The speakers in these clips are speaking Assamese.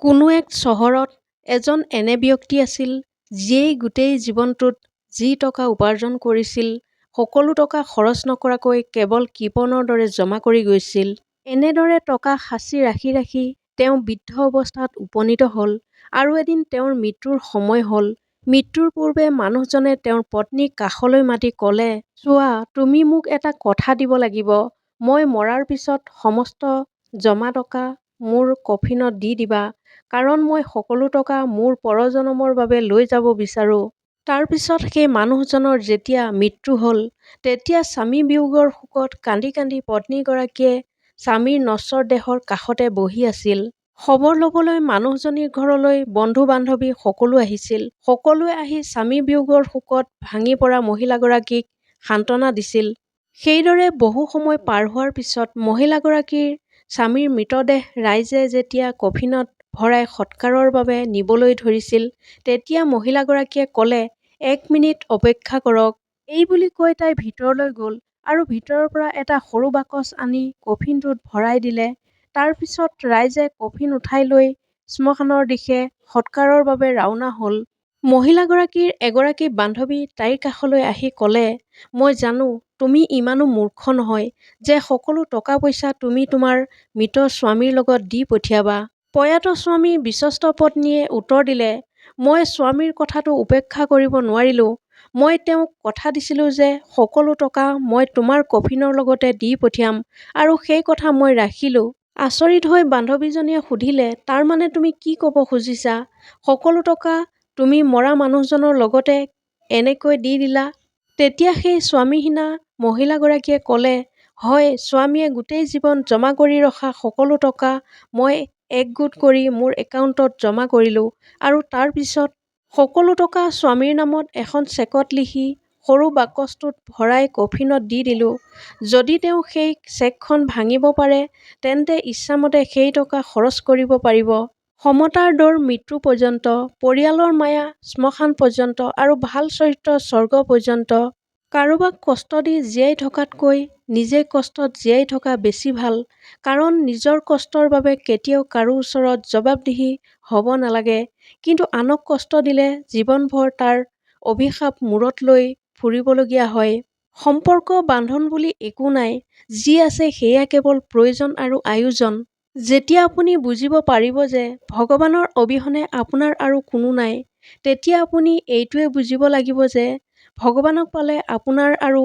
কোনো এক চহৰত এজন এনে ব্যক্তি আছিল যিয়েই গোটেই জীৱনটোত যি টকা উপাৰ্জন কৰিছিল সকলো টকা খৰচ নকৰাকৈ কেৱল কৃপণৰ দৰে জমা কৰি গৈছিল। এনেদৰে টকা সাঁচি ৰাখি ৰাখি তেওঁ বৃদ্ধ অৱস্থাত উপনীত হ'ল আৰু এদিন তেওঁৰ মৃত্যুৰ সময় হ'ল। মৃত্যুৰ পূৰ্বে মানুহজনে তেওঁৰ পত্নীক কাষলৈ মাতি ক'লে, চোৱা তুমি মোক এটা কথা দিব লাগিব। মই মৰাৰ পিছত সমস্ত জমা টকা মোৰ কফিনত দি দিবা। কাৰণ মই সকলো টকা মোৰ পৰজনমৰ বাবে লৈ যাব বিচাৰো। তাৰ পিছত সেই মানুহজনৰ যেতিয়া মৃত্যু হ'ল তেতিয়া স্বামী বিয়োগৰ শোকত কান্দি কান্দি পত্নীগৰাকীয়ে স্বামীৰ নশ্বৰ দেহৰ কাষতে বহি আছিল। খবৰ ল'বলৈ মানুহজনীৰ ঘৰলৈ বন্ধু-বান্ধৱী সকলো আহিছিল। সকলোৱে আহি স্বামী বিয়োগৰ শোকত ভাঙি পৰা মহিলাগৰাকীক সান্তনা দিছিল। সেইদৰে বহু সময় পাৰ হোৱাৰ পিছত মহিলাগৰাকীৰ স্বামীৰ মৃতদেহ ৰাইজে যেতিয়া কফিনত ভৰাই সৎকাৰৰ বাবে নিবলৈ ধৰিছিল তেতিয়া মহিলাগৰাকীয়ে ক'লে, এক মিনিট অপেক্ষা কৰক। এইবুলি কৈ তাই ভিতৰলৈ গ'ল আৰু ভিতৰৰ পৰা এটা সৰু বাকচ আনি কফিনটোত ভৰাই দিলে। তাৰ পিছত ৰাইজে কফিন উঠাই লৈ শ্মশানৰ দিশে সৎকাৰৰ বাবে ৰাওনা হ'ল। মহিলাগৰাকীৰ এগৰাকী বান্ধৱী তাইৰ কাষলৈ আহি ক'লে, মই জানো তুমি ইমানো মূৰ্খ নহয় যে সকলো টকা-পইচা তুমি তোমাৰ মৃত স্বামীৰ লগত দি পঠিয়াবা। প্ৰয়াত স্বামীৰ বিশ্বস্ত পত্নীয়ে উত্তৰ দিলে, মই স্বামীৰ কথাটো উপেক্ষা কৰিব নোৱাৰিলো। মই তেওঁক কথা দিছিলো যে সকলো টকা মই তোমাৰ কফিনৰ লগতে দি পঠিয়াম আৰু সেই কথা মই ৰাখিলো। আচৰিত হৈ বান্ধৱীজনীয়ে সুধিলে, তাৰ মানে তুমি কি ক'ব খুজিছা সকলো টকা তুমি মৰা মানুহজনৰ লগতে এনেকৈ দি দিলা? তেতিয়া সেই স্বামীহীনা মহিলাগৰাকীয়ে ক'লে, হয়, স্বামীয়ে গোটেই জীৱন জমা কৰি ৰখা সকলো টকা মই একগোট কৰি মোৰ একাউণ্টত জমা কৰিলো আৰু তাৰ পিছত সকলো টকা স্বামীৰ নামত এখন চেকত লিখি সৰু বাকচটোত ভৰাই কফিনত দি দিলো। যদি তেওঁ সেই চেকখন ভাঙিব পাৰে তেন্তে ইচ্ছামতে সেই টকা খৰচ কৰিব পাৰিব। সমতাৰ দৌৰ মৃত্যু পৰ্যন্ত, পৰিয়ালৰ মায়া শ্মশান পৰ্যন্ত আৰু ভাল চৰিত্ৰ স্বৰ্গ পৰ্যন্ত। কাৰোবাক কষ্ট দি জীয়াই থকাতকৈ নিজে কষ্টত জীয়াই থকা বেছি ভাল। কাৰণ নিজৰ কষ্টৰ বাবে কেতিয়াও কাৰো ওচৰত জবাবদিহি হ'ব নালাগে। কিন্তু আনক কষ্ট দিলে জীৱনভৰ তাৰ অভিশাপ মূৰত লৈ ফুৰিবলগীয়া হয়। সম্পৰ্ক বান্ধোন বুলি একো নাই, যি আছে সেয়া কেৱল প্ৰয়োজন আৰু আয়োজন। যেতিয়া আপুনি বুজিব পাৰিব যে ভগৱানৰ অবিহনে আপোনাৰ আৰু কোনো নাই, তেতিয়া আপুনি এইটোও বুজিব লাগিব যে ভগৱানক পালে আপোনাৰ আৰু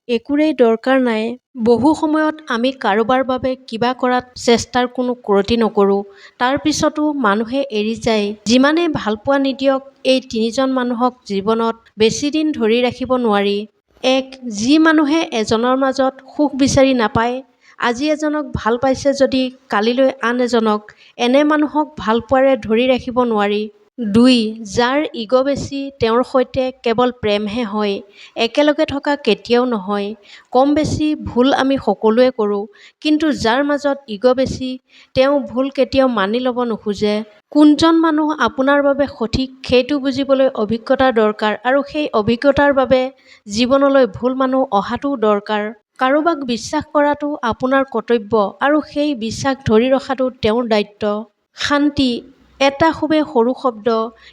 একোৰেই দৰকাৰ নাই। বহু সময়ত আমি কাৰোবাৰ বাবে কিবা কৰাত চেষ্টাৰ কোনো ক্ৰুটি নকৰো, তাৰ পিছতো মানুহে এৰি যায়। যিমানেই ভালপোৱা নিদিয়ক এই তিনিজন মানুহক জীৱনত বেছিদিন ধৰি ৰাখিব নোৱাৰি। এক যি মানুহে এজনৰ মাজত সুখ বিচাৰি নাপায়, আজি এজনক ভাল পাইছে যদি কালিলৈ আন এজনক, এনে মানুহক ভালপোৱাৰে ধৰি ৰাখিব নোৱাৰি। দুই যাৰ ইগ বেছি তেওঁৰ সৈতে কেৱল প্ৰেমহে হয়, একেলগে থকা কেতিয়াও নহয়। কম-বেছি ভুল আমি সকলোৱে কৰো, কিন্তু যাৰ মাজত ইগ বেছি তেওঁ ভুল কেতিয়াও মানি ল'ব নোখোজে। কোনজন মানুহ আপোনাৰ বাবে সঠিক সেইটো বুজিবলৈ অভিজ্ঞতাৰ দৰকাৰ আৰু সেই অভিজ্ঞতাৰ বাবে জীৱনলৈ ভুল মানুহ অহাটোও দৰকাৰ। কাৰোবাক বিশ্বাস কৰাটো আপোনাৰ কৰ্তব্য আৰু সেই বিশ্বাস ধৰি ৰখাটো তেওঁৰ দায়িত্ব। শান্তি, এটা খুবেই সৰু শব্দ,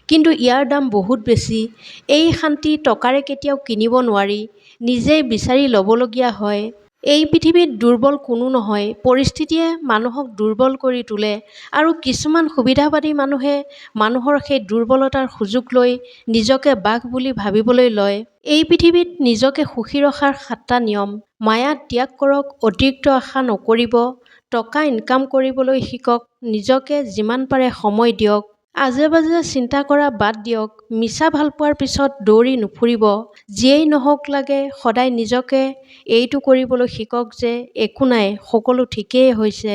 কিন্তু ইয়াৰ দাম বহুত বেছি। এই শান্তি টকাৰে কেতিয়াও কিনিব নোৱাৰি, নিজেই বিচাৰি ল'বলগীয়া হয়। এই পৃথিৱীত দুৰ্বল কোনো নহয়, পৰিস্থিতিয়ে মানুহক দুৰ্বল কৰি তোলে আৰু কিছুমান সুবিধাবাদী মানুহে মানুহৰ সেই দুৰ্বলতাৰ সুযোগ লৈ নিজকে বাঘ বুলি ভাবিবলৈ লয়। এই পৃথিৱীত নিজকে সুখী ৰখাৰ সাতটা নিয়ম। মায়া ত্যাগ কৰক, অতিৰিক্ত আশা নকৰিব, টকা ইনকাম কৰিবলৈ শিকক, নিজকে যিমান পাৰে সময় দিয়ক, আজে-বাজে চিন্তা কৰা বাদ দিয়ক, মিছা ভালপোৱাৰ পিছত দৌৰি নুফুৰিব, যিয়েই নহওক লাগে সদায় নিজকে এইটো কৰিবলৈ শিকক যে একো নাই সকলো ঠিকেই হৈছে।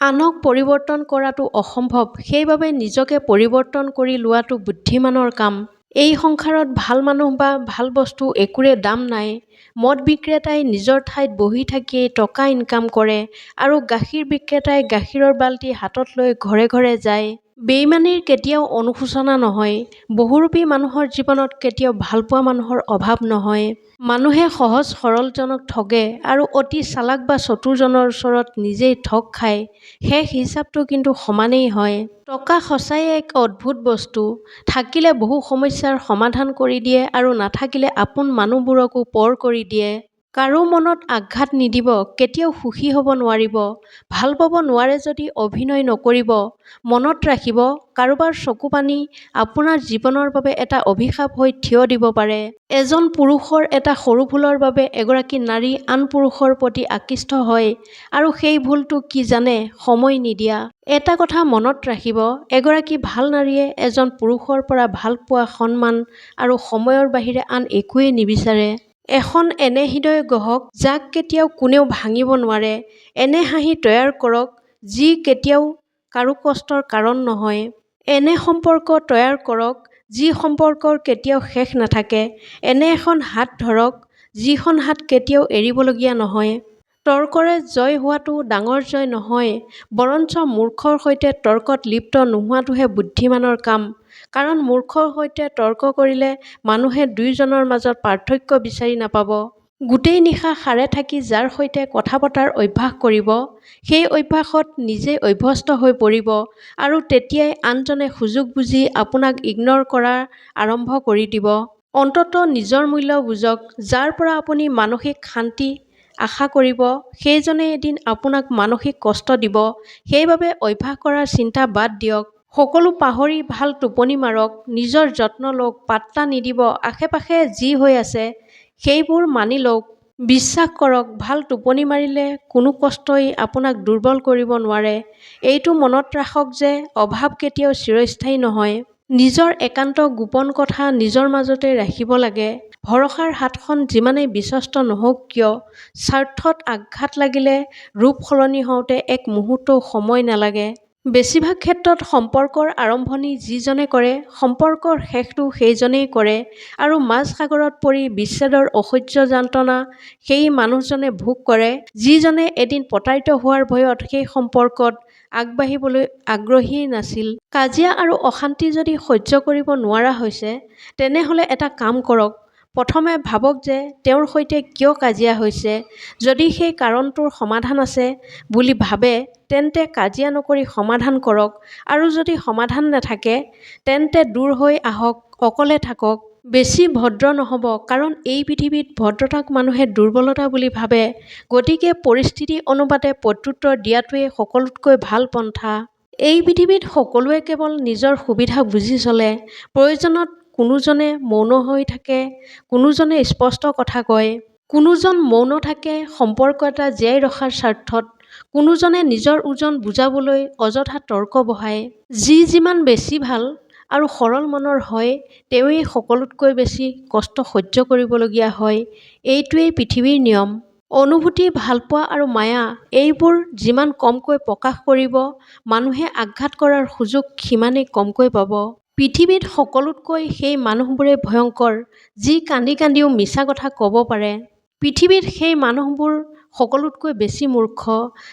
আনক পৰিৱৰ্তন কৰাটো অসম্ভৱ, সেইবাবে নিজকে পৰিৱৰ্তন কৰি লোৱাটো বুদ্ধিমানৰ কাম। এই সংসাৰত ভাল মানুহ বা ভাল বস্তু একোৰে দাম নাই। মদ বিক্ৰেতাই নিজৰ ঠাইত বহি থাকিয়েই টকা ইনকাম কৰে আৰু গাখীৰ বিক্ৰেতাই গাখীৰৰ বাল্টি হাতত লৈ ঘৰে ঘৰে যায়। বেইমানীৰ কেতিয়াও অনুশোচনা নহয়। বহুৰূপী মানুহৰ জীৱনত কেতিয়াও ভালপোৱা মানুহৰ অভাৱ নহয়। মানুহে সহজ সৰলজনক ঠগে আৰু অতি চালাক বা চতুৰজনৰ ওচৰত নিজেই ঠগ খায়। শেষ হিচাপটো কিন্তু সমানেই হয়। টকা সঁচায়ে এক অদ্ভুত বস্তু। থাকিলে বহু সমস্যাৰ সমাধান কৰি দিয়ে আৰু নাথাকিলে আপোন মানুহবোৰকো পৰ কৰি দিয়ে। কাৰো মনত আঘাত নিদিব, কেতিয়াও সুখী হ'ব নোৱাৰিব। ভালপাব নোৱাৰে যদি অভিনয় নকৰিব। মনত ৰাখিব, কাৰোবাৰ চকুপানী আপোনাৰ জীৱনৰ বাবে এটা অভিশাপ হৈ থিয় দিব পাৰে। এজন পুৰুষৰ এটা সৰু ভুলৰ বাবে এগৰাকী নাৰী আন পুৰুষৰ প্ৰতি আকৃষ্ট হয় আৰু সেই ভুলটো কি জানে, সময় নিদিয়া। এটা কথা মনত ৰাখিব, এগৰাকী ভাল নাৰীয়ে এজন পুৰুষৰ পৰা ভালপোৱা, সন্মান আৰু সময়ৰ বাহিৰে আন একোৱেই নিবিচাৰে। এখন এনে হৃদয় গঢ়ক যাক কেতিয়াও কোনেও ভাঙিব নোৱাৰে। এনে হাঁহি তৈয়াৰ কৰক যি কেতিয়াও কাৰো কষ্টৰ কাৰণ নহয়। এনে সম্পৰ্ক তৈয়াৰ কৰক যি সম্পৰ্কৰ কেতিয়াও শেষ নাথাকে। এনে এখন হাত ধৰক যিখন হাত কেতিয়াও এৰিবলগীয়া নহয়। তৰ্কৰে জয় হোৱাটো ডাঙৰ জয় নহয়, বৰঞ্চ মূৰ্খৰ সৈতে তৰ্কত লিপ্ত নোহোৱাটোহে বুদ্ধিমানৰ কাম। কাৰণ মূৰ্খৰ সৈতে তৰ্ক কৰিলে মানুহে দুয়োজনৰ মাজত পাৰ্থক্য বিচাৰি নাপাব। গোটেই নিশা সাৰে থাকি যাৰ সৈতে কথা পতাৰ অভ্যাস কৰিব, সেই অভ্যাসত নিজেই অভ্যস্ত হৈ পৰিব আৰু তেতিয়াই আনজনে সুযোগ বুজি আপোনাক ইগন'ৰ কৰা আৰম্ভ কৰি দিব। অন্ততঃ নিজৰ মূল্য বুজক। যাৰ পৰা আপুনি মানসিক শান্তি আশা কৰিব, সেইজনেই এদিন আপোনাক মানসিক কষ্ট দিব, সেইবাবে অভ্যাস কৰাৰ চিন্তা বাদ দিয়ক। সকলো পাহৰি ভাল টোপনি মাৰক, নিজৰ যত্ন লওক, পাত্তা নিদিব আশে-পাশে যি হৈ আছে, সেইবোৰ মানি লওক। বিশ্বাস কৰক, ভাল টোপনি মাৰিলে কোনো কষ্টই আপোনাক দুৰ্বল কৰিব নোৱাৰে। এইটো মনত ৰাখক যে অভাৱ কেতিয়াও চিৰস্থায়ী নহয়। নিজৰ একান্ত গোপন কথা নিজৰ মাজতেই ৰাখিব লাগে। ভৰসাৰ হাতখন যিমানেই বিশ্বস্ত নহওক কিয়, স্বাৰ্থত আঘাত লাগিলে ৰূপ সলনি হওঁতে এক মুহূৰ্তও সময় নালাগে। বেছিভাগ ক্ষেত্ৰত সম্পৰ্কৰ আৰম্ভণি যিজনে কৰে, সম্পৰ্কৰ শেষটোও সেইজনেই কৰে আৰু মাজ সাগৰত পৰি বিচ্ছেদৰ অসহ্য যাতনা সেই মানুহজনে ভোগ কৰে, যিজনে এদিন প্ৰতাৰিত হোৱাৰ ভয়ত সেই সম্পৰ্কত আগবাঢ়িবলৈ আগ্ৰহীয়েই নাছিল। কাজিয়া আৰু অশান্তি যদি সহ্য কৰিব নোৱাৰা হৈছে, তেনেহ'লে এটা কাম কৰক। প্ৰথমে ভাবক যে তেওঁৰ সৈতে কিয় কাজিয়া হৈছে। যদি সেই কাৰণটোৰ সমাধান আছে বুলি ভাবে তেন্তে কাজিয়া নকৰি সমাধান কৰক আৰু যদি সমাধান নাথাকে তেন্তে দূৰ হৈ আহক, অকলে থাকক। বেছি ভদ্ৰ নহ'ব, কাৰণ এই পৃথিৱীত ভদ্ৰতাক মানুহে দুৰ্বলতা বুলি ভাবে, গতিকে পৰিস্থিতি অনুপাতে প্ৰত্যুত্তৰ দিয়াটোৱেই সকলোতকৈ ভাল পন্থা। এই পৃথিৱীত সকলোৱে কেৱল নিজৰ সুবিধা বুজি চলে। প্ৰয়োজনত কোনোজনে মৌন হৈ থাকে, কোনোজনে স্পষ্ট কথা কয়। কোনোজন মৌন থাকে সম্পৰ্ক এটা জীয়াই ৰখাৰ স্বাৰ্থত, কোনোজনে নিজৰ ওজন বুজাবলৈ অযথা তৰ্ক বঢ়ায়। যি যিমান বেছি ভাল আৰু সৰল মনৰ হয়, তেওঁৱেই সকলোতকৈ বেছি কষ্ট সহ্য কৰিবলগীয়া হয়, এইটোৱেই পৃথিৱীৰ নিয়ম। অনুভূতি, ভালপোৱা আৰু মায়া এইবোৰ যিমান কমকৈ প্ৰকাশ কৰিব, মানুহে আঘাত কৰাৰ সুযোগ সিমানেই কমকৈ পাব। পৃথিৱীত সকলোতকৈ সেই মানুহবোৰেই ভয়ংকৰ যি কান্দি কান্দিও মিছা কথা ক'ব পাৰে। পৃথিৱীত সেই মানুহবোৰ সকলোতকৈ বেছি মূৰ্খ,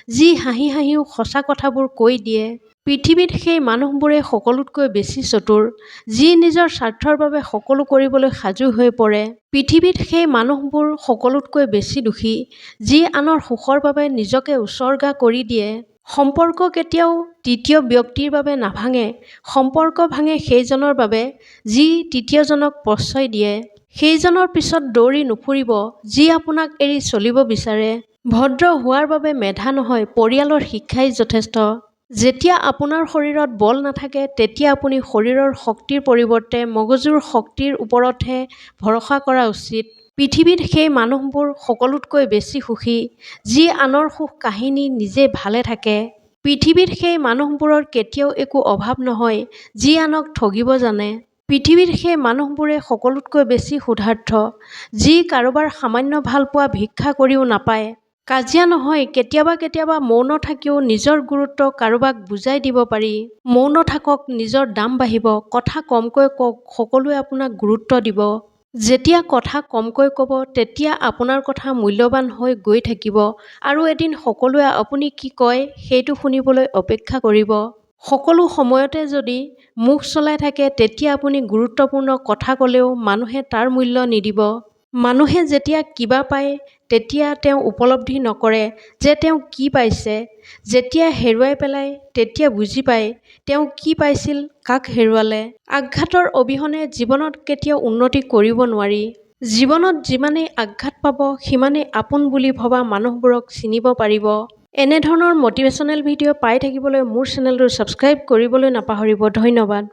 যি হাঁহি হাঁহিও সঁচা কথাবোৰ কৈ দিয়ে। পৃথিৱীত সেই মানুহবোৰেই সকলোতকৈ বেছি চতুৰ, যি নিজৰ স্বাৰ্থৰ বাবে সকলো কৰিবলৈ সাজু হৈ পৰে। পৃথিৱীত সেই মানুহবোৰ সকলোতকৈ বেছি দুখী, যি আনৰ সুখৰ বাবে নিজকে উৎসৰ্গা কৰি দিয়ে। সম্পৰ্ক কেতিয়াও তৃতীয় ব্যক্তিৰ বাবে নাভাঙে, সম্পৰ্ক ভাঙে সেইজনৰ বাবে যি তৃতীয়জনক প্ৰশ্ৰয় দিয়ে। সেইজনৰ পিছত দৌৰি নুফুৰিব যি আপোনাক এৰি চলিব বিচাৰে। ভদ্ৰ হোৱাৰ বাবে মেধা নহয়, পৰিয়ালৰ শিক্ষাই যথেষ্ট। যেতিয়া আপোনাৰ শৰীৰত বল নাথাকে তেতিয়া আপুনি শৰীৰৰ শক্তিৰ পৰিৱৰ্তে মগজুৰ শক্তিৰ ওপৰতহে ভৰসা কৰা উচিত। পৃথিৱীত সেই মানুহবোৰ সকলোতকৈ বেছি সুখী, যি আনৰ সুখ কাঢ়ি নি নিজে ভালে থাকে। পৃথিৱীত সেই মানুহবোৰৰ কেতিয়াও একো অভাৱ নহয় যি আনক ঠগিব জানে। পৃথিৱীত সেই মানুহবোৰেই সকলোতকৈ বেছি ক্ষুধাৰ্ত, যি কাৰোবাৰ সামান্য ভালপোৱা ভিক্ষা কৰিও নাপায়। কাজিয়া নহয়, কেতিয়াবা কেতিয়াবা মৌন থাকিও নিজৰ গুৰুত্ব কাৰোবাক বুজাই দিব পাৰি। মৌন থাকক, নিজৰ দাম বাঢ়িব। কথা কমকৈ কওক, সকলোৱে আপোনাক গুৰুত্ব দিব। যেতিয়া কথা কমকৈ ক'ব তেতিয়া আপোনাৰ কথা মূল্যৱান হৈ গৈ থাকিব আৰু এদিন সকলোৱে আপুনি কি কয় সেইটো শুনিবলৈ অপেক্ষা কৰিব। সকলো সময়তে যদি মুখ চলাই থাকে তেতিয়া আপুনি গুৰুত্বপূৰ্ণ কথা ক'লেও মানুহে তাৰ মূল্য নিদিব। মানুহে যেতিয়া কিবা পায়, তেতিয়া তেওঁ উপলব্ধি নকৰে যে তেওঁ কি পাইছে। যেতিয়া হেৰুৱাই পেলায়, তেতিয়া বুজি পায় তেওঁ কি পাইছিল, কাক হেৰুৱালে। আঘাতৰ অবিহনে জীৱনত কেতিয়াও উন্নতি কৰিব নোৱাৰি। জীৱনত যিমানেই আঘাত পাব, সিমানেই আপোন বুলি ভবা মানুহবোৰক চিনিব পাৰিব। এনেধৰণৰ মটিভেশ্যনেল ভিডিঅ' পাই থাকিবলৈ মোৰ চেনেলটো ছাবস্ক্ৰাইব কৰিবলৈ নাপাহৰিব। ধন্যবাদ।